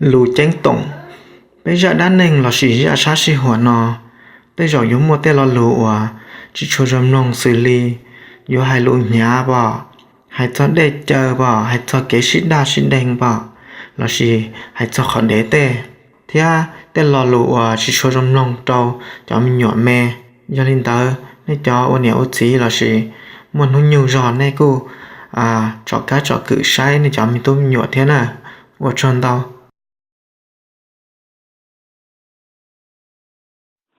Lus ceeb toom. Peb zaj dab neeg lossis zaj sab sij huam no, tej zaum yuav muaj tej lo lus uas tsis tshua zoo mloog xws li yuav hais lus hnyav pom, hais txog dej caw pom, hais txog kev sib daj sib deev pom, lossis hais txog qhov dev tej, thiab tej lo lus uas tsis tshua zoo mloog rau cov me nyuam me. Yog li ntawd nej cov ua niam ua txiv lossis muaj hnub nyoog zog nej kuj tsom kab tsom kwm saib nej cov me tub me nyuam thiab na. Ua tsaug ntau.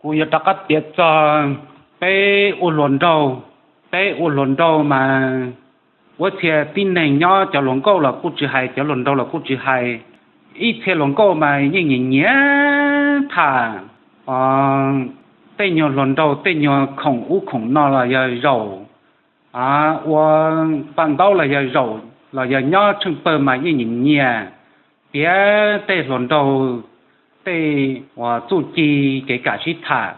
Kuv yuav rov qab piav txog peb ua hluas nraug. Peb ua hluas nraug mas ua txhia tib neeg nyob, cov hluas nkauj los kuj tsis hais, cov hluas nraug los kuj tsis hais. Ib txhia hluas nkauj mas yeej nyiam nyiam tham tej nyuag hluas nraug, tej nyuag khoom ub khoom no los yog zaum ua paj ntaub los yog zaum los yog nyob tsheej pawg mas yeej nyiam nyiam piav tej hluas nraug tej uas txuj ci, kev kam sib tham,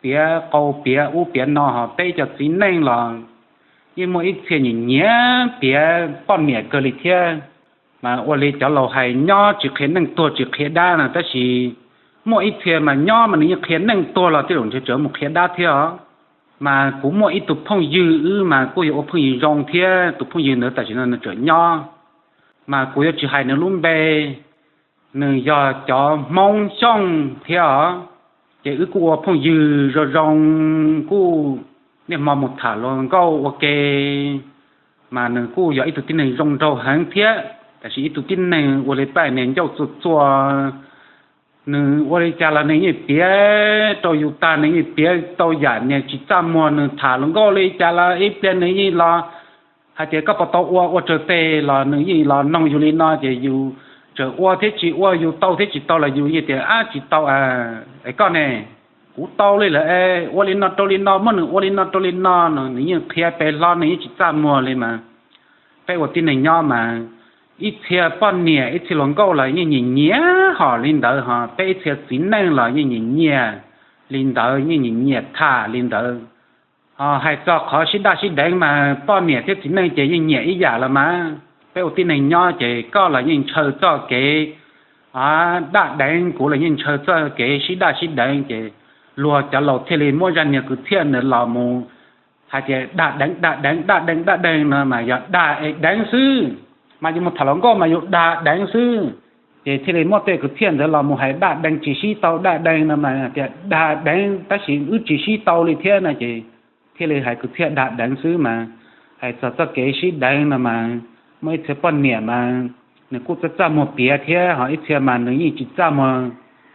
piav qau piav ub piav no. Ho peb cov txiv neej los yeej muaj ib txhia nyiam nyiam piav poj niam kawg li thiab. Mas ua li cov laus hais, nyob tsis qhia neej, tuag tsis qhia dab no, tab sis muaj ib txhia mas nyob mas nws yeej qhia neej, tuag los tej zaum ntshe tseem mus qhia dab thiab os. Mas kuv muaj ib tug phooj ywg, wb mas kuj yog ua phooj ywg zoo thiab, tus phooj ywg ntawd tam sim no nws tseem nyob, mas kuv yuav tsis hais nws lub npe. Nws yog cov Hmoob Xyooj thiab os, ces wb kuj ua phooj ywg zoo zoo, kuj niaj hmo mus tham hluas nkauj ua ke. Mas nws kuj yog ib tug tib neeg zoo nraug heev thiab, tab sis ib tug tib neeg ua li paj niag ncauj txuag txuag. Nws ua li cas los nws yeej piav rau yus tag, nws yeej piav tau yam niag tsis txaj muag. Nws tham hluas nkauj li cas los ib pliag nws yeej los hais tias koj puas tau ua, ua tsawg teg los nws yeej los noog yus li no, ces yus txawm ua thiab tsis ua, yus tau thiab tsis tau los yus yeej tias ab tsis tau. Es koj ne? Kuv tau li lawm, ua li no rau li no, muab nws ua li no rau li no no, nws yeej qhia pem hlo, nws yeej tsis txaj muag li mas. Peb ua tib neeg nyob mas ib txhia poj niam ib txhia hluas nkauj los yeej nyiam nyiam hom li ntawd, ho peb ib txhia txiv neej los yeej nyiam nyiam li ntawd, yeej nyiam nyiam tham li ntawd. Ho hais txog qhov sib daj sib deev mas poj niam thiab txiv neej ces yeej nyiam ib yam los mas. Peb ua tib neeg nyob ces koj los yeej ntshaw txoj kev daj deev, kuv los yeej ntshaw txoj kev sib daj sib deev, ces luag cov laus thiaj li muab zaj niag kwv txhiaj ntawd los mus hais tias daj deev daj deev daj deev daj deev no mas yog dag es deev xwb. Mas yus mus tham hluas nkauj mas yus dag deev xwb. Ces thiaj li muab tej kwv txhiaj ntawd los mus hais daj deev tsis sib tau daj deev no mas tias dag deev tab sis wb tsis sib tau li thiab no ces thiaj li hais kwv txhiaj dag deev xwb mas. Hais txog txoj kev sib deev no mas muaj ib txhia poj niam mas nws kuj txaj txaj muag piav thiab, ho ib txhia mas nws yeej tsis txaj muag,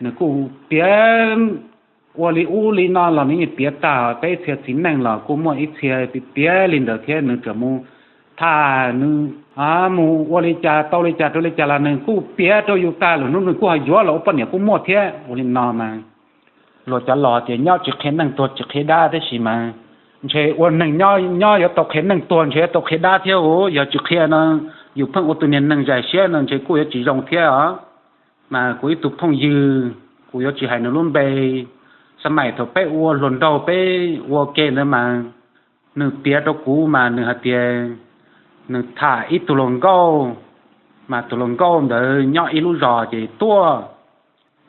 nws kuj piav ua li ub li no los nws yeej piav tag. Peb ib txhia txiv neej los kuj muaj ib txhia piav li ntawd thiab, nws txawm mus tham, nws mus ua li cas tau li cas rau li cas los nws kuj piav rau yus tag, lwm hnub nws kuj ho yuav los ua poj niam kuj muaj thiab. Ua li no mas luag cov laus tias nyob tsis qhia neej, tuag tsis qhia dab, tab sis mas ntshe ua neeg nyob yuav tau qhia neej, tuag ntshe yuav tau qhia dab thiab. Yog tsis qhia no yus pheej ua tus niag neeg zais siab no ntshe kuj yuav tsis zoo thiab os. Mas kuv ib tug phooj ywg, kuv yuav tsis hais nws lub npe, xab mais thaum peb ua hluas nraug peb ua ke ntawd mas nws piav rau kuv mas nws hais tias nws tham ib tug hluas nkauj, mas tus hluas nkauj ntawd nyob ib lub zos ces tuaj,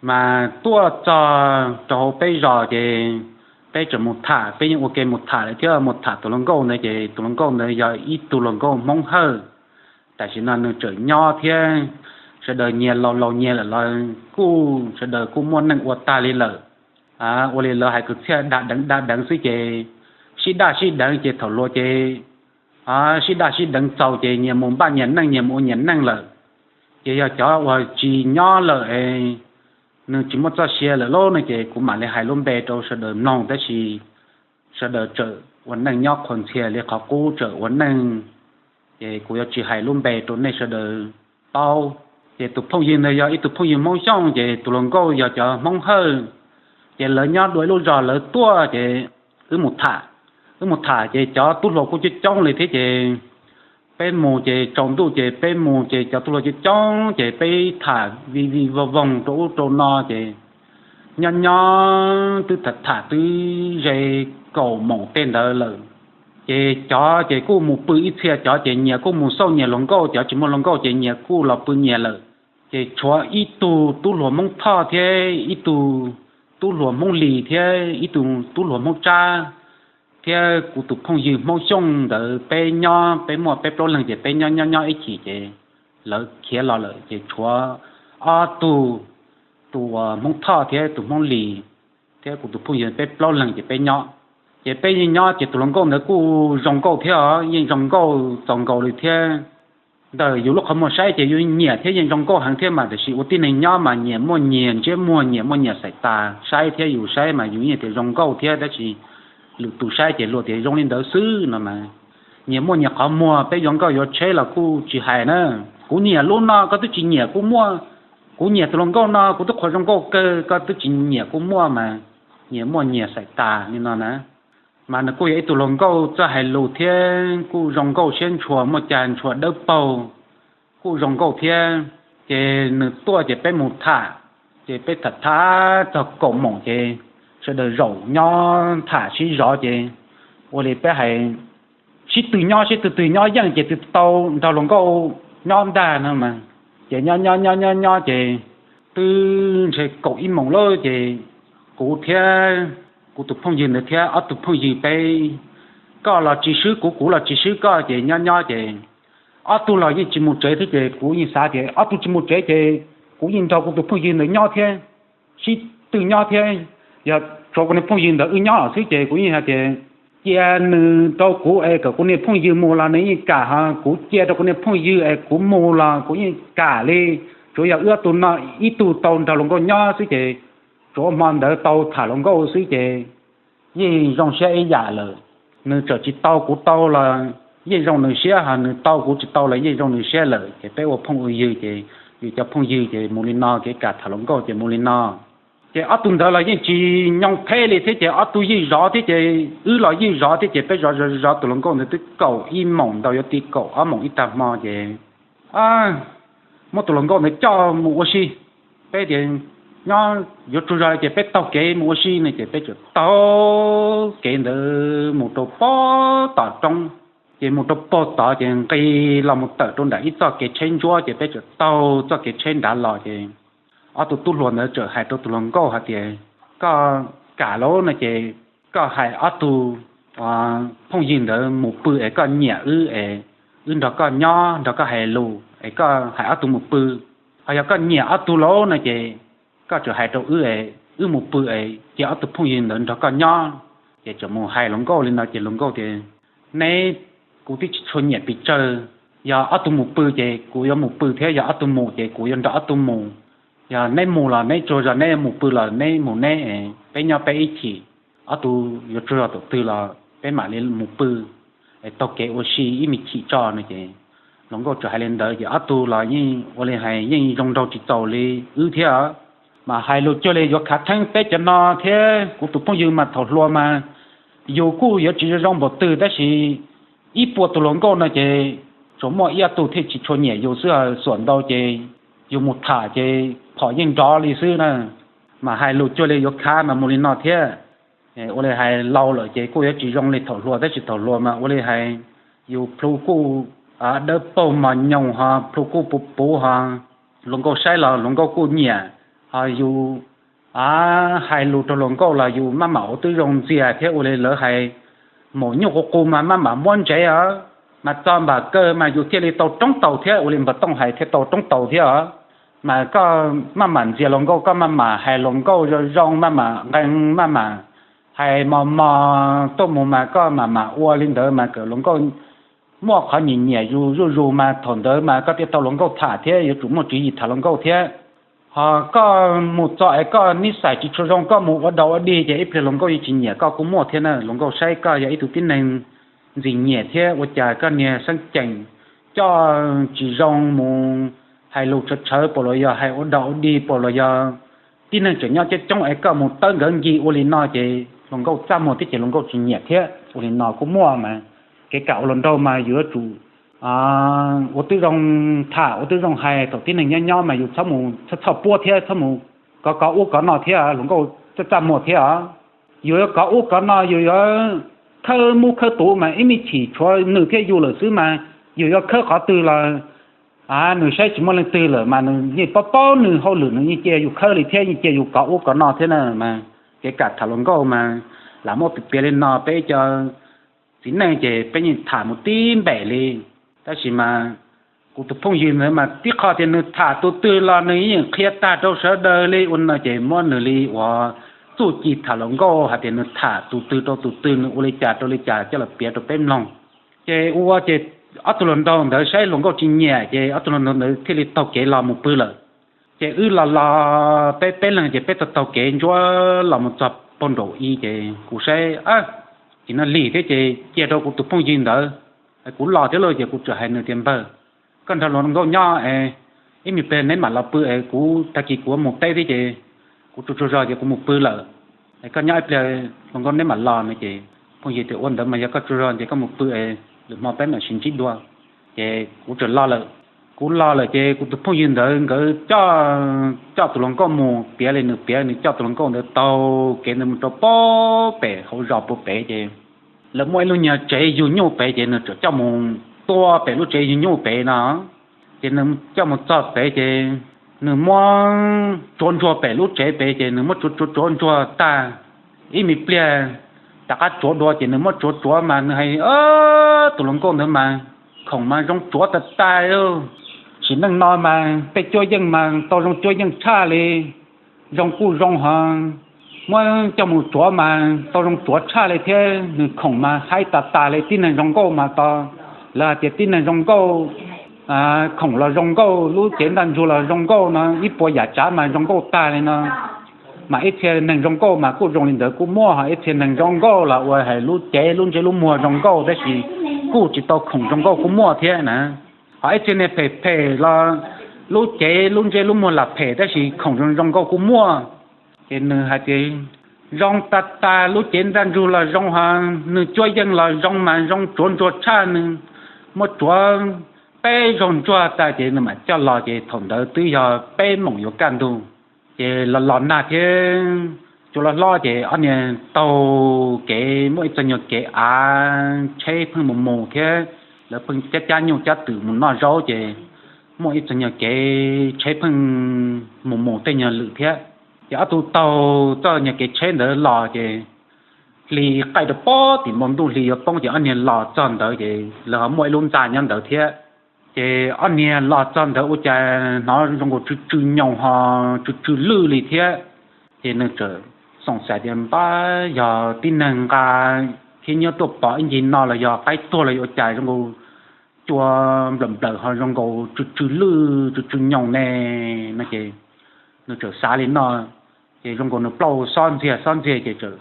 mas tuaj txog rau hauv peb zos ces peb tseem mus tham, peb yeej ua ke mus tham lawm thiab, mus tham tus hluas nkauj ntawd ces tus hluas nkauj ntawd yog ib tug hluas nkauj Hmoob Hawj. Tam sim no nws tseem nyob thiab, sawv daws nyias laus laus nyias lawm los kuj sawv daws kuj muaj neej ua tag li lawm. Ua li lawv hais kwv txhiaj dag deev dag deev xwb ces sib daj sib deev ces thaum luag ces sib daj sib deev txaus ces nyias mus npaj nyias neej, nyias mus ua nyias neej lawm. Ces yog cov uas tsis nyob lawm, nws tsis muaj txoj sia lawm lauj no ces kuv mam li hais lub npe rau sawv daws mloog, tab sis sawv daws tseem ua neej nyob qhuas ntxhias li qhov qub tseem ua neej, ces kuv yuav tsis hais lub npe rau nej sawv daws paub. Ces tus phooj ywg ntawd yog ib tug phooj ywg Hmoob Xyooj, ces tus hluas nkauj yog cov Hmoob Hawj. Ces lawv nyob dua ib lub zos, lawv tuaj ces wb mus tham, wb mus tham ces cov tub hluas kuj coob coob li thiab ces peb mus ces tsaus ntuj ces peb mus ces cov tub hluas coob coob ces peb tham vij vij voog voog rau ub rau no ces nyob nyob twb tham tham twb ze kaum moos tej ntawd lawm. Ces cov ces kuj mus pw ib txhia, cov ces nyias kuj mus xauj nyias hluas nkauj, cov tsis muaj hluas nkauj ces nyias kuj los pw nyias lawm. Ces tshuav ib tug tub hluas Hmoob Thoj thiab ib tug tub hluas Hmoob Lis thiab ib tug tub hluas Hmoob Tsab, thiab kuv tus phooj ywg Hmoob Xyooj ntawd peb nyob, peb muaj peb plaub leeg ces peb nyob nyob nyob ib chim ces lawv khiav los lawm ces tshuav ob tug, tus uas Hmoob Thoj thiab tus Hmoob Lis, thiab kuv tus phooj ywg peb plaub leeg ces peb nyob. Ces peb yeej nyob ces tus hluas nkauj ntawd kuj zoo nkauj thiab os, yeej zoo nkauj txaus nkaus li thiab. Ntawm yus lub qhov muag saib ces yus nyiam thiab yeej zoo nkauj heev thiab mas, tiam sis ua tib neeg nyob mas nyias muaj nyias ntsiab muag, nyias muaj nyias xaim tas saib thiab, yus saib mas yus yeej tias zoo nkauj thiab, tab sis lwm tus saib ces luag tias zoo li ntawd xwb no mas. Nyias muaj nyias qhov muag, peb yuav nkauj yuav tsheb los kuj tsis hais na. Kuv nyiam lub no koj twb tsis nyiam kuj muaj, kuv nyiam tus hluas nkauj no kuv twb qhuas zoo nkauj kawg koj twb tsis nyiam kuj muaj mas, nyias muaj nyias xaim tas li no na. Mas nws kuj yog ib tug hluas nkauj txawj hais lus thiab kuj zoo nkauj siab ntshua, muaj cag ntshua dawb paug, kuj zoo nkauj thiab. Ces nws tuaj ces peb mus tham, ces peb tham tham txog kaum moos ces sawv daws zaum nyob tham sib zov ces ua li peb hais, sib tw nyob sib tw tw nyob yeej ces twb tau nrog hluas nkauj nyob ntag no mas. Ces nyob nyob nyob nyob nyob ces twb ntshe kaum ib moos lawm ces kuv thiab kuv tus phooj ywg ntawd thiab ob tug phooj ywg peb, koj los tsis swb kuv, kuv los tsis swb koj ces nyob nyob ces ob tug los yeej tsis mus tsev thiab ces kuv yeej xav tias ob tug tsis mus tsev ces kuv yeej nrog kuv tus phooj ywg ntawd nyob thiab, sib tw nyob thiab. Yog tsuav kuv niag phooj ywg ntawd wb nyob lawm xwb ces kuv yeej hais tias cia nws rau kuv es kom kuv niag phooj ywg mus los nws yeej kam, ho kuv cia rau kuv niag phooj ywg es kuv mus los kuv yeej kam li. Tsuav yog wb ob tug no ib tug tau nrog hluas nkauj nyob xwb ces tsuav hmo ntawd tau tham hluas nkauj xwb ces yeej zoo siab ib yam lawm. Nws txawm tsis tau kuv tau los yeej zoo nws siab, ho nws tau kuv tsis tau los yeej zoo nws siab lawm ces peb ua phooj ua ywg ces yus cov phooj ywg ces mus li no, kev kam tham hluas nkauj ces mus li no. Ces ob tug ntawd los yeej tsis nyoo phem li thiab ces ob tug yeej zov thiab ces wb los yeej zov thiab ces peb zov zov zov tus hluas nkauj ntawd twb kaum ib moos ntau yuav ti kaum ob moos ib tag hmo ces muab tus hluas nkauj ntawd coj mus ua si. Peb tias nyob yuav tsaug zog ces peb taug kev mus ua si no ces peb txawm taug kev ntawd mus rau pem tom roob. Ces mus rau pem tod ces nqis los mus tawm rau nram ib txoj kev tsheb ntsuab ces peb txawm taug txoj kev tsheb nrad los ces ob tug tub hluas ntawd txawm hais rau tus hluas nkauj hais tias koj kam lawm no ces koj hais ob tug phooj ywg ntawd mus pw es koj nyiam wb es wb nrog koj nyob nrog koj hais lus es koj hais ob tug mus pw. Ho yog koj nyiam ob tug lawm no ces koj txawm hais rau wb es wb mus pw es cia ob tug phooj ywg ntawd nrog koj nyob. Ces txawm mus hais hluas nkauj li no ces hluas nkauj tias neb, kuv twb tsis tshua nyiam pes tsawg, yog ob tug mus pw ces kuv yuav mus pw thiab yog ob tug mus ces kuv yuav nrog ob tug mus. Yog neb mus los neb tsaug zog, neb mus pw los neb mus neb, peb nyob peb ib chim, ob tug yuav tsaug zog thaum twg los peb mam li mus pw es taug kev ua si ib me chim tso no ces hluas nkauj txawm hais li ntawd ces ob tug los yeej ua li hais yeej zoo nraug tsis txaus li wb thiab. Mas hais lus cuag li yuav khav theeb peb cov no thiab kuv tus phooj ywg mas thaum hluas mas yus kuj yuav tsis zoo zoo npaum twg tab sis ib puas tus hluas nkauj no ces tsuas muaj ib ob tug thiaj tsis tshua nyiam yus xwb, xuam ntau ces yus mus tham ces phom yeej nrov li xwb na. Mas hais lus cuag li yuav khav mas mus li no thiab. Ua li hais laus lawm ces kuj yuav tsis zoo li thaum hluas tab sis thaum hluas mas ua li hais yus plhu kuj dawb paug mos nyoos ho plhu kuj puv puv ho hluas nkauj saib los hluas nkauj kuj nyiam, ho yus hais lus rau hluas nkauj los yus maj mam ua tib zoo ntxias thiab ua li lawv hais maum nyuj qus qus mas maj mam muab ntsev os. Mas txog npam kawg mas yus thiaj li tau roob taus thiab, ua li npawg Tooj hais thiaj tau roob taus thiab os. Mas koj maj mam ntxias hluas nkauj, koj maj mam hais hluas nkauj zoo zoo, maj mam nqee, maj mam hais mos mos tuaj mus mas koj maj mam ua li ntawd mas kom hluas nkauj muaj qhov nyiam nyiam yus zuj zus mas thaum ntawd mas koj thiaj tau hluas nkauj tham thiab yuav tsum muaj tswv yim tham hluas nkauj thiab. Ho koj mus txog es koj nib xais tsis tshua zoo, koj mus ua dog ua dig ces ib pliag hluas nkauj yeej tsis nyiam koj kuj muaj thiab na. Hluas nkauj saib koj yog ib tug tib neeg ntxim nyiam thiab ua cas koj niag xeeb ceem coj tsis zoo, mus hais lus tshawv tshawv pam los yog hais ua dog ua dig pam los yog tib neeg tseem nyob coob coob es koj mus tawb nkawd ncig ua li no ces hluas nkauj txaj muag thiab ces hluas nkauj tsis nyiam thiab. Ua li no kuj muaj mas kev kam ua hluas nraug mas yus yuav tsum ua tib zoo tham, ua tib zoo hais. Thaum tib neeg nyob nyob mas yus txhob mus txhoj txhoj puab thiab txhob mus kov kov ub kov no thiab, hluas nkauj txaj txaj muag thiab os. Yus yuav kov ub kov no, yus yuav khawb mub khawb tuv mas ib me chim tshuav nws thiab yus lawm xwb mas yus yuav khawb qhov twg los Nws saib tsis muaj leej twg lawm mas nws yeej paub paub nws hauj lwm, nws yeej cia yus khawb li thiab yeej cia yus kov ub kov no thiab na mas. Kev kam tham hluas nkauj mas lam muab piav piav li no, peb cov txiv neej ces peb yeej tham mus tib npaum li. Tab sis mas kuv tus phooj ywg ntawd mas tib qho tias nws tham tus twg los nws yeej qhia tag rau sawv daws li ua no ces muab nws li uas txuj ci tham hluas nkauj hais tias nws tham tus twg rau tus twg, nws ua li cas rau li cas coj los piav rau peb mloog. Ces ua ces ob tug hluas nraug ntawd saib hluas nkauj tsis nyiam ces ob tug hluas nraug ntawd thiaj li taug kev los mus pw lawm. Ces wb los los peb peb leeg ces peb taug taug kev ntsuab los mus txog pem nraum i ces kuv saib, ces no lig thiab ces cia rau kuv tus phooj ywg ntawd. Kuv los thiab lauj ces kuv txawm hais nws tias, Npawg, koj nrog hluas nkauj nyob es ib me pliag neb mam los pw es kuv tag kis kuv mus teb thiab ces kuv tsaug tsaug zog ces kuv mus pw lawm. Es koj nyob ib pliag hluas nkauj neb mam los no ces phooj ywg tias, Ua ntawd mas yog koj tsaug zog ces koj mus pw es lwm hmo peb mam sib ntsib dua. Ces kuv txawm los lawm. Kuv los lawm ces kuv tus phooj ywg ntawd nkawd coj, coj tus hluas nkauj mus piav li nws piav, nws coj tus hluas nkauj ntawd taug kev ntawd mus rau pem hauv zos puag pem ces lawv muaj ib lub nyuag tsev yug nyuj pem ces nws txawm coj mus tua pem lub tsev yug nyuj pem no. Ces nws coj mus txog pem ces nws muab tsuav ntsuag pem lub tsev pem ces nws muab tsuav tsuav tsuav ntsuag tag, ib me pliag rov qab tsuav dua ces nws muab tsuav tsuav mas nws hais, Tus hluas nkauj ntawd mas khoom mas zoo tsuav tas tas, sim neej no mas tej cuab yeej mas tau zoo cuab yeej tshaj li, zoo kuj zoo hov, muab coj mus tsuav mas tau zoo tsuav tshaj li thiab nws khoom mas haib tas tas li. Tib neeg zoo nkauj mas tau, lawv hais tias tib neeg zoo nkauj, khoom los zoo nkauj, lub cev ntaj ntsug los zoo nkauj no, ib puas yam tsav mas zoo nkauj tag li no. Mas ib txhia neeg zoo nkauj mas kuj zoo li ntawd kuj muaj, ho ib txhia neeg zoo nkauj los ua hais lub cev lub ntsej lub muag zoo nkauj tab sis kuj tsis tau khoom zoo nkauj kuj muaj thiab na. Ho ib txhia niag phem phem los lub cev lub ntsej lub muag lam phem tab sis khoom zoo zoo nkauj kuj muaj. Ces nws hais tias zoo tas tas, lub cev ntaj ntsug los zoo hov, nws cuab yeej los zoo mas zoo tsuav ntsuag tshaj, nws muab tsuav peb zaug ntsuag tas ces nws mam coj los ces thaum ntawd twb yog peb moos yuav kaj ntug. Ces los los nag thiab tsuas los hlob ces ob niag taug kev muaj ib txoj nyuag kev av tsheb pheej mus mus thiab lawv pheej cab cab nyuj cab twm mus noj zaub ces muaj ib txoj nyuag kev tsheb pheej mus mus tej nyuag lwm thiab. Ces ob tug taug txoj nyuag kev tsheb ntawd los ces hli qaij rau pob tim npoo ntuj hli yuav poob ces ob niag los txog ntawd ces lawv ho muaj ib lub ntxa nyob ntawd thiab. Ces ob niag los txog ntawd ua cas hnov zoo nkaus tsw tsw nyoos ho tsw tsw lwj li thiab. Ces nws txawm xoom xaiv tias npab yog tib neeg nqa khib nyiab tuaj pom ib ncig no los yog qaib tuag los yog ua cas zoo nkaus cua nplawm nplawm ho zoo nkaus tsw tsw lwj tsw tsw nyoos ne no ces nws txawm xav li no. Ces zoo nkaus nws plaub xob ntxiag xob ntxiag ces txawm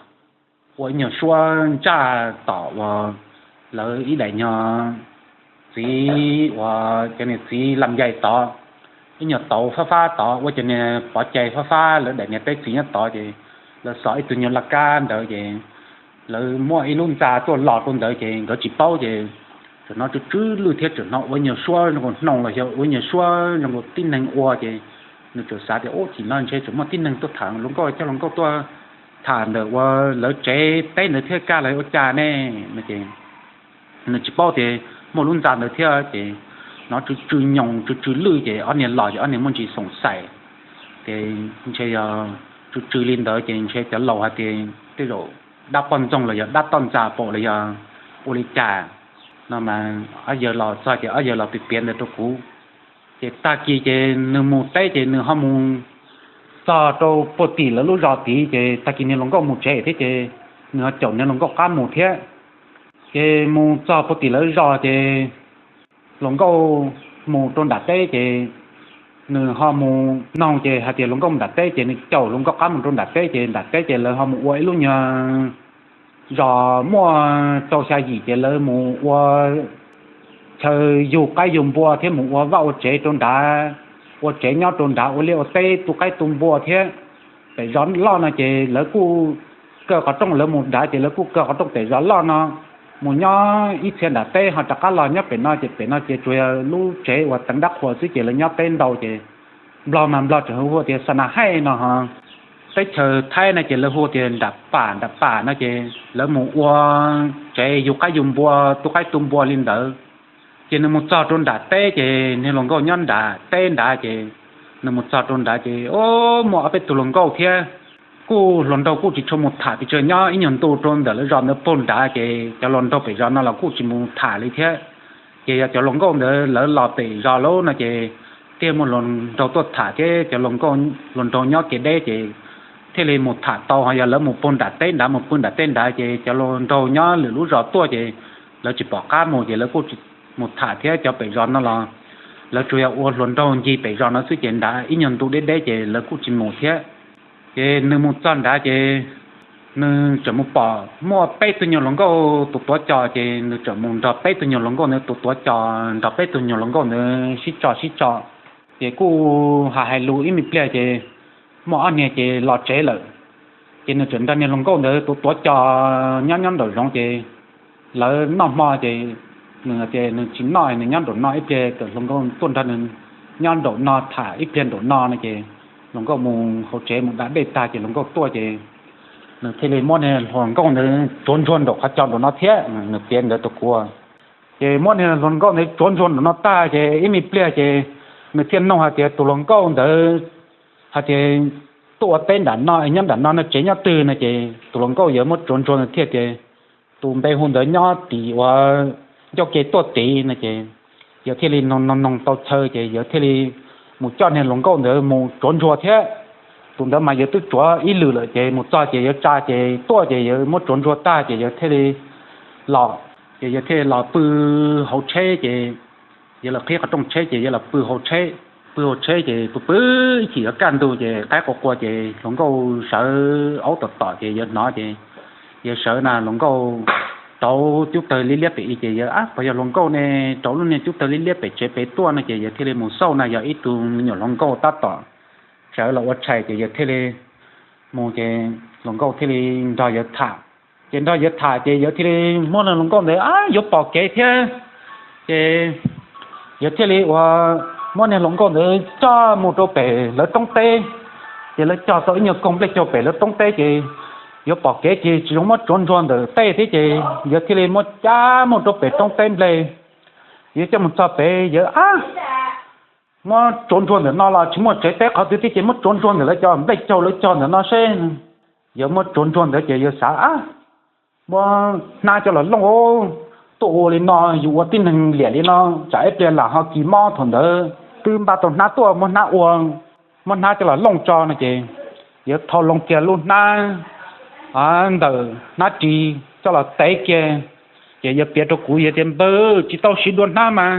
ua ib nyuag suab ntsaj tom uas lawv ib daim nyuag txiv uas cov niag txiv lam yais tod, ib nyuag tauv fab fab tod, ua cov niag pov cai fab fab lawv daim niag teb txiv nyob tod ces lawv xov ib tug nyuag laj kab ntawd ces lawv muaj ib lub ntxa tuaj los rau ntawd ces nkawd tsis paub ces txawm hnov tsw tsw lwj thiab txawm hnov ua nyuag suab zoo nkaus hnoos los yog ua nyuag suab zoo nkaus tib neeg ua ces nws txawm xav tias ub, chim no ntshe tseem muaj tib neeg tuaj tham hluas nkauj, coj hluas nkauj tuaj tham ntawm uas lawv tsev teb ntawd thiab kaj los ua cas ne no ces nws tsis paub tias muaj lub ntxa ntawd thiab ces hnov tsw tsw nyoos tsw tsw lwj ces ob niag los ces ob niag muaj ntsis xoom xaiv ces ntshe yog tsw tsw li ntawd ces ntshe cov laus hais tias tej zaum dab poj ntxoog los yog dab toj ntxa pom los yog ua li cas no mas ob yawg los txog ces ob yawg los piav piav ntawd rau kuv. Ces tag kis ces nws mus teb ces nws ho mus txog rau puag tim lawv lub zos tid ces tag kis niag hluas nkauj mus tsev thiab ces nws ho caum niag hluas nkauj qab mus thiab. Ces mus txog puag tim lawv zos ces hluas nkauj mus rau nram teb ces nws ho mus noog ces hais tias hluas nkauj mus nram teb ces nws caum hluas nkauj qab mus rau nram teb ces nram teb ces lawv ho mus ua ib lub nyuag zos muaj rau xya yim ces lawv mus ua chaw yug qaib yug npua thiab mus ua vaj ua tsev rau nrad, ua tsev nyob rau nrad ua liaj ua teb tu qaib tu npua thiab. Pem zos loj no ces lawv kuj kaw qhov rooj, lawv mus nrad ces lawv kuj kaw qhov rooj pem zos loj no mus nyob ib txhia nram teb ho rov qab los nyob pem no ces pem no ces tsuas yog lub tsev uas teev dab qhuas xwb ces lawv nyob teb ntau ces nplog mas nplog tseem hu tias xa na haij no ho teb chaws Thaib no ces lawv hu tias nram pam nram pam no ces lawv mus ua tsev yug qaib yug npua tu qaib tu npua li ntawd. Ces nws mus txog rau nram teb ces niag hluas nkauj nyob nram teb nrad ces nws mus txog rau nrad ces o, muaj ob peb tug hluas nkauj thiab. Kuj hluas nraug kuj tsis tshua mus tham pes tsawg, nyob ib nyuag ntu rau ntawm lawv zos ntawd puag nrad ces cov hluas nraug pem zos no los kuj tsis mus tham li thiab. Ces yog cov hluas nkauj ntawd lawv los pem zos lawm no ces thiaj muaj hluas nraug tuaj tham thiab cov hluas nraug nyob kev deb ces thiaj li mus tham tau. Ho yog lawv mus puag nram teb nrad, mus pw nram teb nrad ces cov hluas nraug nyob lwm lub zos tuaj ces lawv tsis pom qab mus ces lawv kuj tsis mus tham thiab. Cov pem zos no los lawv tsuas yog ua hluas nraug ncig pem zos no xwb ces nrad ib nyuag ntu deb deb ces lawv kuj tsis mus thiab. Ces nws mus txog nrad ces nws tseem mus pom muaj peb tug nyuag hluas nkauj tus tuav cos ces nws tseem mus nrog peb tug nyuag hluas nkauj ntawd tus tuav cos, nrog peb tug nyuag hluas nkauj ntawd sib tso sib tso. Ces kuj hais hais lus ib me pliag ces muaj ob niag ces los tsev lawm. Ces nws tseem nrog niag hluas nkauj ntawd tus tuav cos nyob nyob nraum zoov ces lawv noj hmo ces nws tias nws tsis noj, nws nyob nraum no ib pliag kom hluas nkauj tuaj nrog nws nyob nraum no tham ib pliag nraum no no ces hluas nkauj mus hauv tsev mus da dej tag ces hluas nkauj tuaj ces nws thiaj li muab niag hluas nkauj ntawd tsuav ntsuag nraum qhov cos nraum no thiab. Nws piav ntawd rau kuv. Ces muab niag hluas nkauj ntawd tsuav ntsuag nraum no tag ces ib me pliag ces nws thiaj nug hais tias tus hluas nkauj ntawd hais tias tuaj ua teb nram no es nyob nram no no tsev nyob twg no ces tus hluas nkauj yawg muab tsuav ntsuag ntawd thiaj tias tus npe hu ntawd nyob tim uas ncauj ke tuaj tid no ces yawg thiaj li noog noog tau chaw ces yawg thiaj li mus coj niag hluas nkauj ntawd mus tsuav ntsuag thiab. Tus ntawd mas yawg twb tsuav ib lwm lawm ces mus txog ces yawg tsa ces tuaj ces yawg muab tsuav ntsuag tag ces yawg thiaj li los, ces yawg thiaj li los pw hauv tsheb ces yawg los qhib qhov rooj tsheb ces yawg los pw hauv tsheb. Pw hauv tsheb ces pw pw ib chim yuav kaj ntug ces qaib qua qua ces hluas nkauj sawv aub tom tom ces yawg hnov ces yawg sawv na hluas nkauj rauv cub tawg liab liab pem ib ces yawg, ab, puas yog hluas nkauj ne? Rauv lub niag cub tawg liab liab pem tsev pem tuaj no ces yawg thiaj li mus xauj na yog ib tug me nyuam hluas nkauj tab tom sawv los ua tshais ces yawg thiaj li mus ces hluas nkauj thiaj li nrog yawg tham. Ces nrog yawg tham ces yawg thiaj li muab niag hluas nkauj ntawd, ab, yuav pom kev thiab ces yawg thiaj li ua muab niag hluas nkauj ntawd coj mus rau pem lawv roob teb. Ces lawv cog tau ib nyuag koog nplej caug pem lawv roob teb ces yuav pom kev ces tsis zoo muab tsuav ntsuag ntawm tej thiab ces yawg thiaj li muab cab mus rau pem roob teb nplej. Yawg coj mus txog pem yawg, ab, muab tsuav ntsuag ntawm no los tsis muaj tsev teb qhov twg thiab ces muab tsuav ntsuag ntawm lawv cov nplej caug lawv cog ntawm no seb. Yawg muab tsuav ntsuag ntawd ces yawg xav, ab, muab hnab coj los looj, tuaj ua li no yus ua tib neeg liam li no tsam ib pliag lam ho kis mob. Thaum ntawd twb npaj tau hnab tuaj, muab hnab ua, muab hnab coj los looj tso no ces yawg thau loo kiag lub hnab ntawm hnab ris coj los tev kiag. Ces yawg piav rau kuv, yawg tias, npawg, tsis tau siv dua hnab mas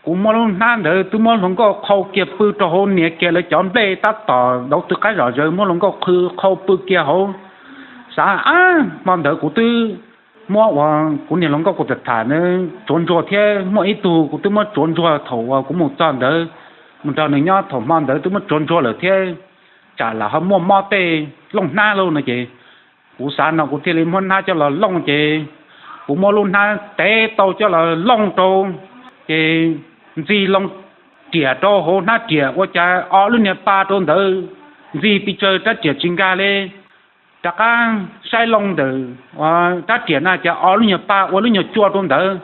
kuv muab lub hnab ntawd twb muab hluas nkauj qhau kiag pw rau hauv, nias kiag lawv cov nplej tab tom dauv tw qab zom zaws, muab hluas nkauj qhau pw kiag hauv. Xav, ab, hmo ntawd kuv twb muab ua, kuv niag hluas nkauj kuv tham tham ntawd tsuav ntsuag thiab, muaj ib tug kuv twb muab tsuav ntsuag thaum uas kuv mus txog ntawd, mus nrog nws nyob thaum hmo ntawd twb muab tsuav ntsuag lawm thiab, tsam lam ho muaj mob tej, looj hnab lauj no ces kuv xav no kuv thiaj li muab hnab coj los looj ces kuv muab lub hnab tev tau coj los looj rau ces ntxig loo riam rau hauv hnab riam ua cas ob lub niag pa rau ntawd ntxig pes tsawg rab riam tsis nkag li. Rov qab saib loo ntawm rab riam na cas ob lub nyuag pa ua lub nyuag cua rau ntawd.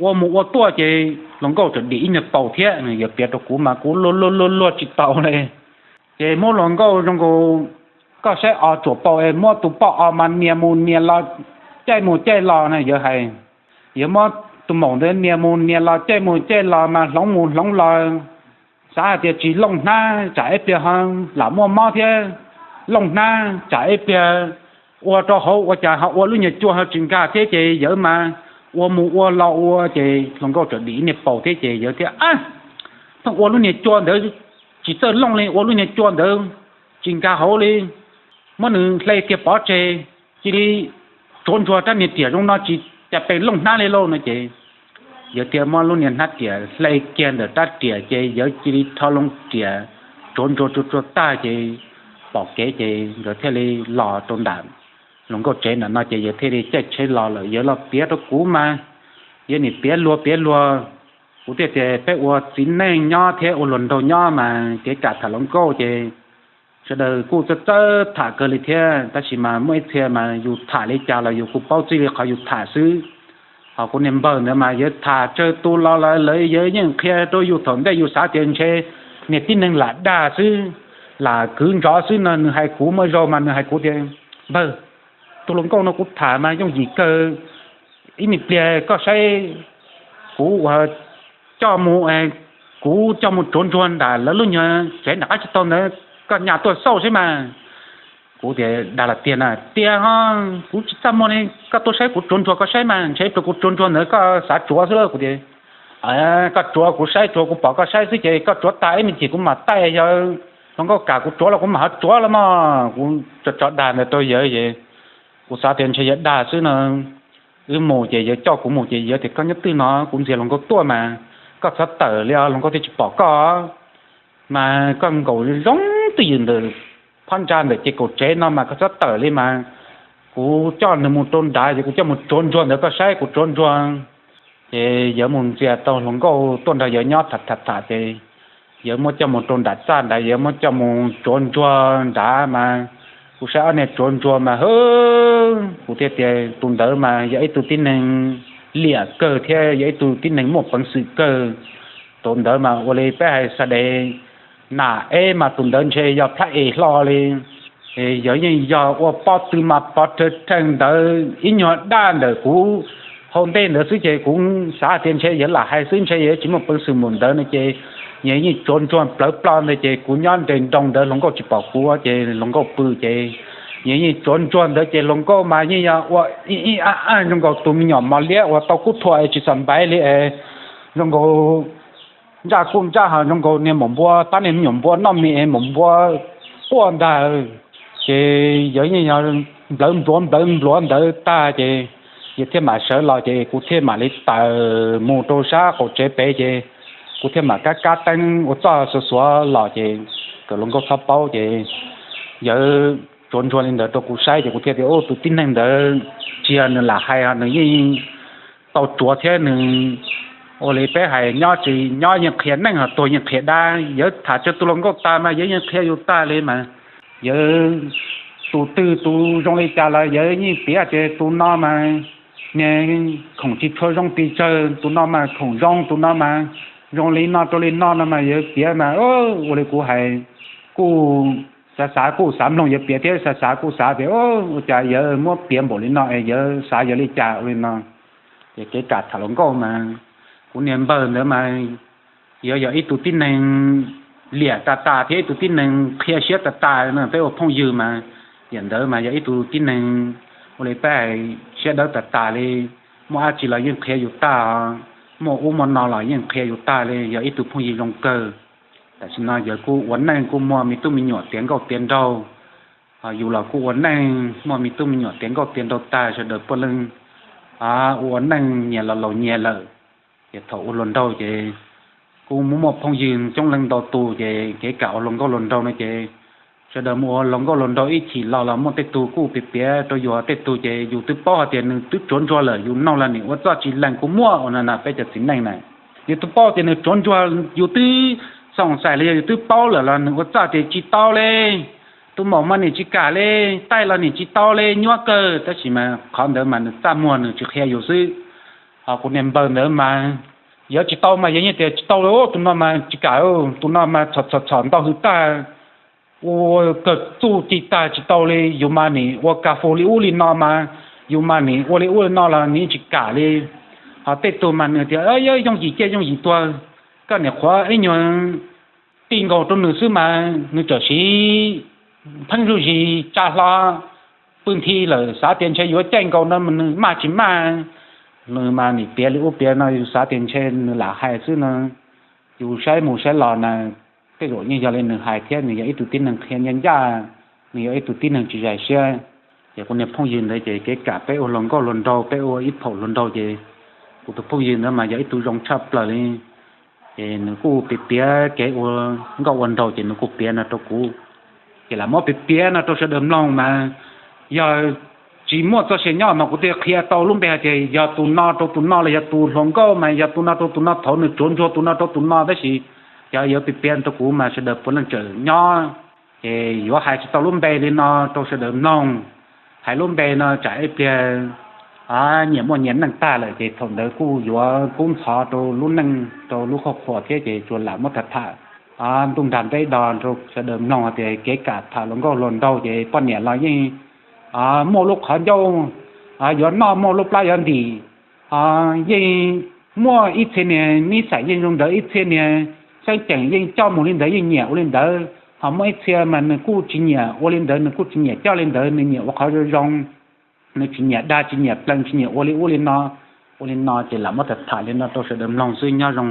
Ua mus ua tuaj ces hluas nkauj tseem dim ib nyuag paus thiab. Yawg piav rau kuv mas kuv luag luag luag luag tsis taus li. Ces muab hluas nkauj zoo nkaus koj saib os tsuam paus es muab tus poj os mas nias mus nias los, caij mus caij los na yawg hais. Yawg muab tus maum ntawd nias mus nias los, caij mus caij los mas hloov mus hloov los. Xav hais tias tsis looj hnab tsam ib pliag ho lam muaj mob thiab, looj hnab tsam ib pliag ua rau hauv ua cas ho ua lub nyuag cua ho tsis nkag thiab ces yawg mas ua mus ua los ua ces hluas nkauj tseem dim ib niag paus thiab ces yawg thiaj, ab, pheej ua lub niag cua ntawd, tsis txawj looj li, ua lub niag cua ntawd tsis nkag hauv li, muab nws hle kiag pov tseg, cia li tsuav ntsuag rab niag riam zoo no tsis cas pes looj hnab li lauj no ces yawg thiaj muab lub niag hnab riam hle kiag ntawm rab riam ces yawg cia li rho loo riam tsuav ntsuag tsuag tsuag tag ces pom kev ces nkawd thiaj li los rau nram hluas nkauj tsev nram no ces yawg thiaj li caij tsheb los lawm. Yawg los piav rau kuv mas yawg nim piav luag piav luag, kuv thiaj tias peb ua txiv neej nyob thiab ua hluas nraug nyob mas kev kam tham hluas nkauj ces sawv daws kuj txawj txawj tham kawg li thiab, tab sis mas muaj ib txhia mas yus tham li cas los yus kuj paub txij li qhov yus tham xwb. Ho kuv niag npawg ntawd mas yawg tham tsawg tus los lawm yawg yeej qhia rau yus thaum ntej yus xav tias ntshe niag tib neeg lam dag xwb, lam kwv ntsov xwb no. Nws hais kuv muaj zaus mas nws hais kuv tias, npawg, tus hluas nkauj no kuv tham mas yooj yim kawg, ib me pliag koj saib kuv ua coj mus, kuv coj mus tsuav ntsuag nram lawv lub nyuag tsev nram qab tsis tau ntawd, koj nyas tuaj xauj saib mas. Kuv tias, dag los tiag na? Tiag ho, kuv tsis txaj muag li, koj tuaj saib kuv tsuav ntsuag koj saib mas, ntshe ib pliag kuv tsuav ntsuag ntawd koj xav tsuav xwb lauj. Kuv tias, koj tsuav kuv saib, tsuav kuv pom koj saib xwb ces koj tsuav tas ib me chim kuv mam taij, yog hluas nkauj kam kuv tsuav los kuv mam ho tsuav los mas. Kuv tso tso dag ntawd rau yawg es kuv xav tias ntshe yawg dag xwb no. Wb mus ces yawg coj kuv mus ces yawg tias, koj nyob twg no? Kuv ntxias hluas nkauj tuaj mas, koj txhob tawm li os, hluas nkauj thiaj tsis pom koj. Mas koj nkaum zoo twj ywm ntawm phab ntsa ntawm ces kaum tsev no mas koj txhob tawm li mas. Kuv coj nws mus rau nrad ces kuv coj mus tsuav ntsuag ntawd koj saib kuv tsuav ntsuag. Ces yawg mus ntxias tau hluas nkauj tuaj nrog yawg nyob tham tham tham ces yawg muab coj mus rau nram txaj nrad, yawg muab coj mus tsuav ntsuag nrad mas kuv saib ob niag tsuav ntsuag mas hwb, kuv thiaj tias tus ntawd mas yog ib tug tib neeg liam kawg thiab yog ib tug tib neeg muaj peev xwm kawg. Tus ntawd mas ua li peb hais xa des nam eb mas tus ntawd ntshe yog plab es hlo li. Yog yeej yog ua pob tw mas pov rhawv rheej ntawd ib nyuag daj ntawm kuv hauv ntej ntawd xwb ces kuv xav tias ntshe yawg lam hais xwb, ntshe yawg tsis muaj peev xwm mus ntawd no ces yawg yeej tsuav ntsuag plawv plo ntawd ces kuv nyob nres nroo ntawd hluas nkauj tsis pom kuv ces hluas nkauj pw ces yawg yeej tsuav ntsuag ntawd ces hluas nkauj mas yeej yog ua ib ib ab ab zoo nkaus tus me nyuam mos liab uas tau kub thua es tsis xam npaiv li es zoo nkaus ntsaj kuj ntsaj ho zoo nkaus niag maum npua pab niag me nyuam npua noj me es maum npua quaj ntag. Ces yawg yeej yog nplawv npluav nplawv npluav ntawd tag ces yawg thiaj mam sawv los ces kuv thiaj mam li tawm mus rau sab qaum tsev pem ces kuv thiaj mam kab kab teeb ua txoj xuav xuav los ces kom hluas nkauj txhob paub ces yawg tsuav ntsuag li ntawd rau kuv saib ces kuv thiaj tias, ub, tus tib neeg ntawd tsis yog nws lam hais, nws yeej tau tsuav thiab nws ua li peb hais nyob tsis nyob yeej qhia neej ho tuag yeej qhia dab. Yawg tham tsawg tus hluas nkauj tas mas yawg yeej qhia yus tag li mas. Yawg tus twg tus zoo li cas los yawg yeej piav tias tus no mas niag khoom tsis tshua zoo pes tsawg, tus no mas khoom zoo, tus no mas zoo li no rau li no no mas yawg piav mas ua li kuv hais kuj xav xav kuj xav mloog yawg piav thiab xav xav kuj xav tias ua cas yawg muab piav npaum li no es yawg xav yog li cas ua li no. Ces kev kam tham hluas nkauj mas kuv niag npawg ntawd mas yawg yog ib tug tib neeg liam tas tas thiab ib tug tib neeg qhia siab tas tas no, peb ua phooj ywg mas yam ntawd mas yog ib tug tib neeg ua li peb hais siab dawb tas tas li, muaj dab tsi los yeej qhia yus tag, muaj ub muaj no los yeej qhia yus tag li, yog ib tug phooj ywg zoo kawg. Tam sim no yawg kuj ua neej kuj muaj me tub me nyuam tiav nkauj tiav nraug, ho yus los kuj ua neej muaj me tub me nyuam tiav nkauj tiav nraug tag, sawv daws puav leej ua neej nyias los laus nyias lawm. Ces thaum ua hluas nraug ces kuj muaj muaj phooj ywg coob leej ntau tus, ces kev kam ua hluas nkauj hluas nraug no ces sawv daws mus ua hluas nkauj hluas nraug ib chim los los muaj tej tug kuj piav piav rau yus, tej tug ces yus twb paub hais tias nws twb tsuav ntsuag lawm, yus noog los nim ua txoj tsis lees kuj muaj ua no na. Peb cov txiv neej na, yus twb paub tias nws tsuav ntsuag, yus twb xoom xais los yog yus twb paub lawm los nws ua txoj tias tsis tau li, tus maum mas nim tsis kam li, taij los nim tsis tau li, nyuab kawg, tab sis mas qhov ntawd mas nws txaj muag nws tsis qhia yus xwb. Ho kuv niag npawg ntawd mas yawg tsis tau mas yawg yeej tias tsis tau li, tus no mas tsis kam, tus no mas txhom txhom txhom ntau hws tag, ua kawg txuj ci tag tsis tau li, yus mas nim ua kas fus li ub li no mas, yus mas nim ua li ub li no los nim tsis kam li. Ho tej tug mas nws tias yooj yim ciaj yooj yim tuag, koj nim qhuav ib nyuag ti nkaus rau nws xwb mas nws txawm siv pheeb zuj zis tsa hlo pw nthi lawm, xav tias ntshe yuav caij nkaus no mas nws maj tsis maj. Nws mas nim piav li ub piav no, yus xav tias ntshe nws lam hais xwb no. Yus saib mus saib los na, tej zaum yeej yog li nws hais thiab, nws yog ib tug tib neeg qhia ncaj ncaj, nws yog ib tug tib neeg tsis zais siab. Ces kuv niag phooj ywg ntawd ces kev kam peb ua hluas nkauj hluas nraug, peb ua ib phaum hluas nraug ces kuv tus phooj ywg ntawd mas yog ib tug zoo tshaj plaws li. Ces nws kuj piav piav kev ua nkauj ua nraug ces nws kuj piav no rau kuv, ces lam muab piav piav no rau sawv daws mloog mas yog tsis muaj txoj sia nyob mas kuv thiaj qhia tau lub npe hais tias yog tus no rau tus no los yog tus hluas nkauj mas yog tus no rau tus no, thaum nws tsuav ntsuag tus no rau tus no, tab sis yog yuav piav piav rau kuv mas sawv daws puav leej tseem nyob, ces yuav hais tsis tau lub npe li no rau sawv daws mloog. Hais lub npe no tsam ib pliag nyias muaj nyias neej tag lawm ces thaum ntawd kuj yuav kub ntxhov rau lub neej rau lub qhuab qhuas thiab ces tsuas lam muab tham tham ntuj nrag npeb do rau sawv daws mloog tias kev kam tham hluas nkauj hluas nraug ces poj niam los yeej muaj lub qhov ncauj yuav noj, muaj lub plab yuav ntim, yeej muaj ib txhia niag nib xam yeej zoo ntawd, ib txhia niag xeeb ceem yeej coj mus li ntawd yeej nyiam ua li ntawd, ho muaj ib txhia mas nws kuj tsis nyiam ua li ntawd, nws kuj tsis nyiam coj li ntawd, nws nyiam ua qhov zoo zoo, nws tsis nyiam dag tsis nyiam plees tsis nyiam ua li ub li no. Ua li no ces lam muab tham tham li no rau sawv daws mloog xwb, nyob zoo.